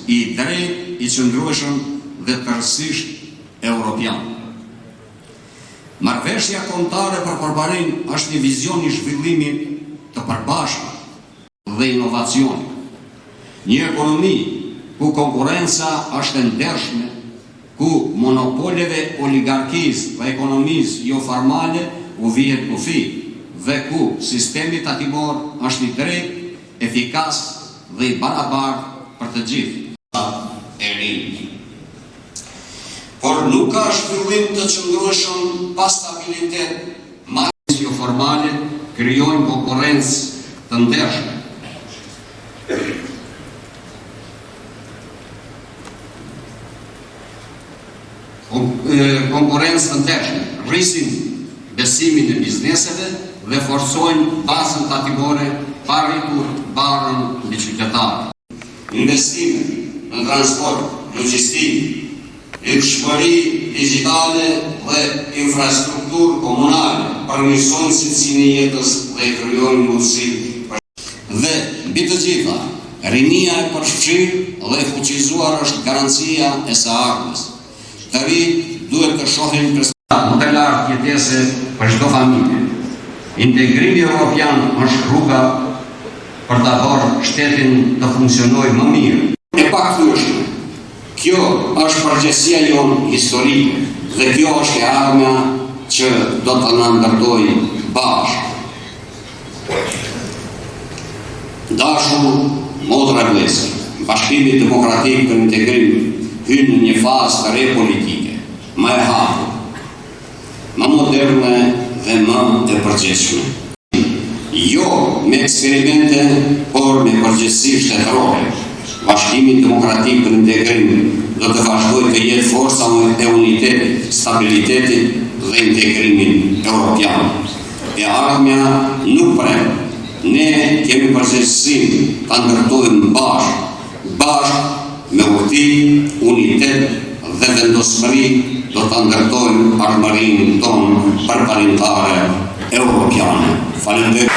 I drejtë, i qëndrueshëm dhe tërësisht europian. Marrëveshja Kombëtare për Përparim është një vizion i zhvillimit të përbashkët dhe inovacionit. Një ekonomi ku konkurrenca është e ndershme, ku monopoleve oligarkisë dhe ekonomisë joformale u vihet kufi dhe ku sistemi tatimor është i drejtë, efikas dhe i barabartë për të gjithë. E rinj. Por nuk ka zhvillim të qëndrueshëm pa stabilitet joformale krijojnë konkurrencë të ndershme. Konkurrencë të ndershme, rrisin besimin e bizneseve dhe forcojnë bazën tatimore pa rritur barrën mbi qytetarët. Investime në transport, logjistikë, lidhshmëri digjitale dhe infrastrukturë komunale përmirësojnë cilësinë e jetës dhe krijojnë mundësi për. Dhe, mbi të gjitha, rinia e përfshirë dhe e fuqizuar është garancia e së ardhmes. Të rinjtë duhet të shohin perspektivë më të lartë jetese për çdo familje. Integrimi europian është rruga për ta bërë shtetin të funksionojë më mirë. E pakthyeshme. Kjo është përgjegjësia jonë historike dhe kjo është e ardhmja që do të na ndërtojë bashkë. Të dashur motra e vëllezër, Bashkimi Demokratik për Integrim hyn në një fazë të re politike, më e hapur, më moderne dhe më e përgjegjshme. Jo me eksperimente, por me përgjegjësi shtetërore. Bashkimi Demokratik për Integrim do të vazhdojë të jetë forca e unitetit, stabilitetit dhe integrimit europian. E ardhmja nuk pret. Ne kemi përgjegjësinë ta ndërtojmë bashkë, bashkë me urti, unitet dhe vendosmëri do ta ndërtojmë ardhmërinë tonë përparimtare europiane. Faleminderit.